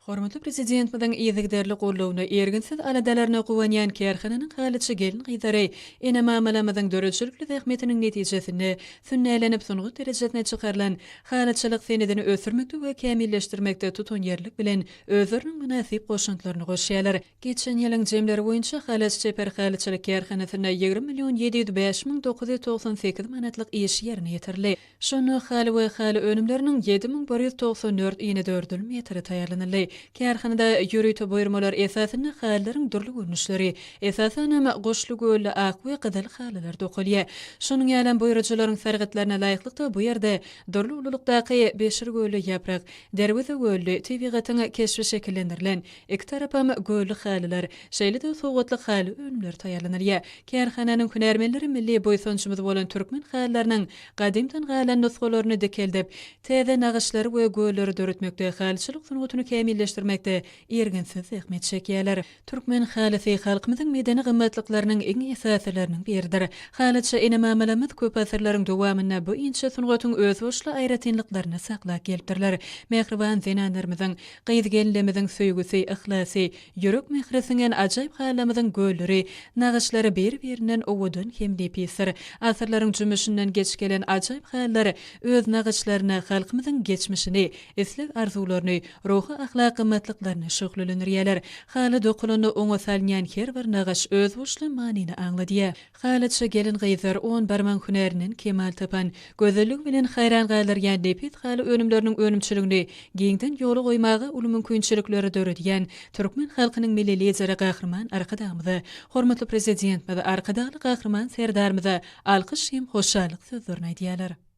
Hormatly Prezidentimiziň yzygiderli goldawyna, irginsiz aladalaryna guwanýan kärhananyň halyçy gelin-gyzlary ene-mamalarymyzyň döredijilikli zähmetiniň netijesinde sünnälenip sungat derejesine çykarylan halyçylyk senedini ösdürmekde we kämilleşdirmekde tutanýerlilik bilen özleriniň mynasyp goşantlaryny goşýarlar. Geçen ýylyň jemleri boýunça Halaç çeper halyçylyk kärhanasynda 20 million 705 müň 998 manatlyk iş ýerine ýetirildi. Şonda haly we haly önümleriniň 7194 inedördül metri taýýarlanyldy. Kärhanada ýörite buýurmalar esasynda halylaryň dürli görnüşleri, esasanam, guşly gölli ak we gyzyl halylar dokalýar. Şonuň ýalam buýrujylaryň sargytlaryna laýyklykda bu ýerde dürli ululykdaky beşir gölli ýaprak, derweze gölli, tebigatyň keşbi şekillendirilen, Iki tarapam gölli halylar, şeýle-de sowgatlyk haly önümleri taýýarlanylýar. Kärhananyň hünärmenleri milli buýsanjymyz bolan türkmen halylarynyň gadymdan galan nusgalaryny dikeldip, täze nagyşlary we gölleri döretmekde, halyçylyk sungatyny kämilleşdirmekde irginsiz zähmet çekýärler. Türkmen halysy halkymyzyň medeni gymmatlyklarynyň iň esasylarynyň biridir. Halyçy ene-mamalarymyz köp asyrlaryň dowamynda bu inçe sungatyň özboluşly aýratynlyklaryny saklap gelipdirler. Mähriban zenanlarymyzyň, Gyz-gelinlerimiziň söýgüsi, yhlasy, ýürek mähri siňen ajaýyp halylarymyzyň gölleri, nagyşlary bir-birinden owadan hem nepisdir. Asyrlaryň jümmüşinden geçip gelen ajaýyp halylar öz nagyşlarynda halkymyzyň geçmişini, isleg-arzuwlaryny, ruhy-ahlak gymmatlyklaryny şöhlelendirýärler. Haly dokalanda oňa salynýan her bir nagyş özboluşly manyny aňladýar. Halyçy gelin-gyzlar on barmagyň hünärinden kemal tapan, gözelligi bilen haýran galdyrýan nepis haly önümleriniň önümçiligini giňden ýola goýmaga uly mümkinçilikleri döredýän türkmen halkynyň Milli Lideri Gahryman Arkadagymyza, hormatly Prezidentimiz Arkadagly Gahryman Serdarymyza alkyş hem hoşallyk sözlerini aýdýarlar.